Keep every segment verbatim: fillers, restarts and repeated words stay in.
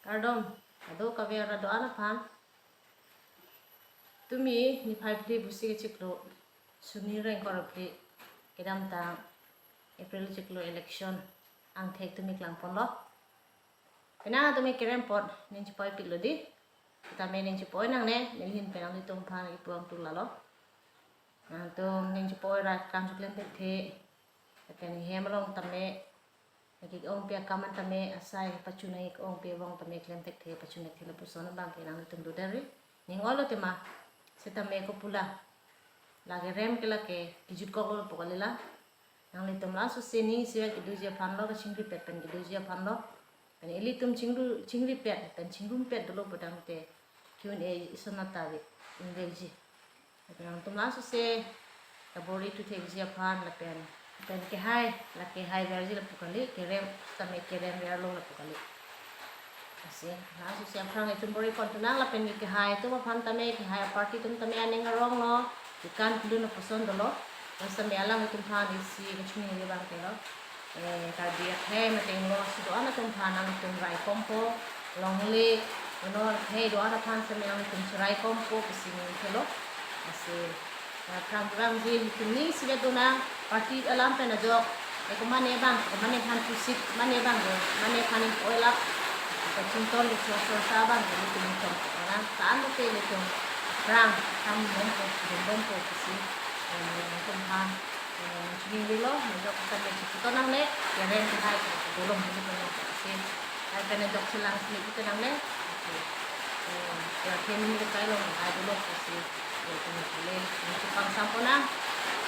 Kardom, kadokave arat do-an aphan. Tumi niphai phli pusi kechiklo, suni rengkor phli, kedamtang April chiklo election angthek tumi klangponlo. Penang tumi kerem apot ning chipoi piklo di. Tame ning chipoi nangne, nelihin penang itum aphan ipuang tulalo. Nangtum ning chipoi ra kam chiklemthekthe. Lapen hem along tame, nangke-ongpi akam an tame, asai pachun nangke-ongpi abang tame klemthekthe, pachun thekthe lapuson abang ke nangtum dodari. Ning olo tema, setame kopi pulo. Lake rem ke lake, kejutkoklo pu kalila. Nanglitum laso si ning isivet kedoji aphanlo, kachingripet pen kedoji aphanlo. Pen ilitum chingru, chingripet, pen chingrumpet dolo pu tangte, Q and A ison ata ave, ingveji. Lapen nangtum laso si kabor-i thu thekji aphan lapen, pen kehai, la kehai verji lapu kali, kerem, tame kerem verlo lapu kali. Lasi, laso si aphrang itum bor-i pon thu nang lapen kehai atum aphan tame, kehai aparty atum tame aning aronglo, kekan kedun lapuson dolo. Lasi tame alanglitum aphan isi kachiningri abang kelo. Eh, Karbi akhei mate Inglong asi do-an atum aphan nangtum raikompo, longle, inut akhei do-an aphan tame nangtum cheraikompo pusi ningthelo. Lasi, eh, aphrang kurangji itum ning isivet do nang, party alam pen ajok, eh, komane abang, komane aphan pusi, mane abang do, mane aphan ning oilap, kachingthur lo chor chor sa abang do, itum itum nang, tan lo ke itum aphrang, kam bompo, dun bompo pusi, eh, itum aphan, eh, chiningrilo, ajok kata le, itum nangne, kerem kehai, dolong, itum nangne, si, hai pen ajok chelang si, itum nangne, si, eh, ya, kemi ni kailo, hai dolo, si, eh, itum nangne, itum pangsampo nang,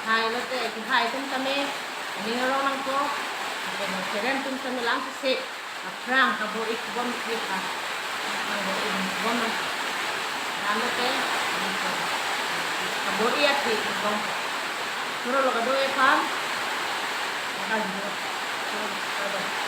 hai lote, kehai atum tame, aning arong nangpo, lapen kerem atum tame lang si, aphrang kabor-i kebom kri aphan. Nang bor-i kebom nang. Nang lote, kabor-i athe kebom. Suro lo kado-i aphan. Maka dulu. Suro lo kado.